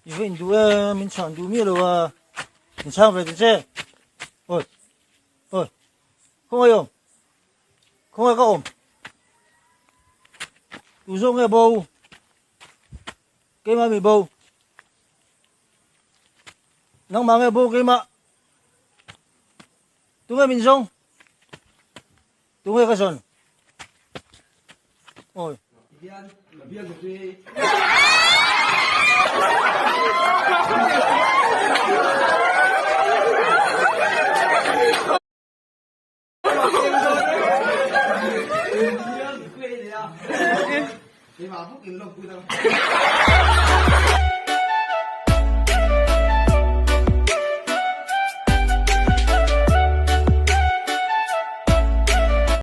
I va induh e, min chhan duh miah lo a, min chhang ve ta che. Awi, awi, khawngaih awm, khawngaih ka awm. Tu zawk nge bo? Keimah mi bo. Nangmah nge bo keimah? Tunge min zawng? Tunge ka zawn? Awi.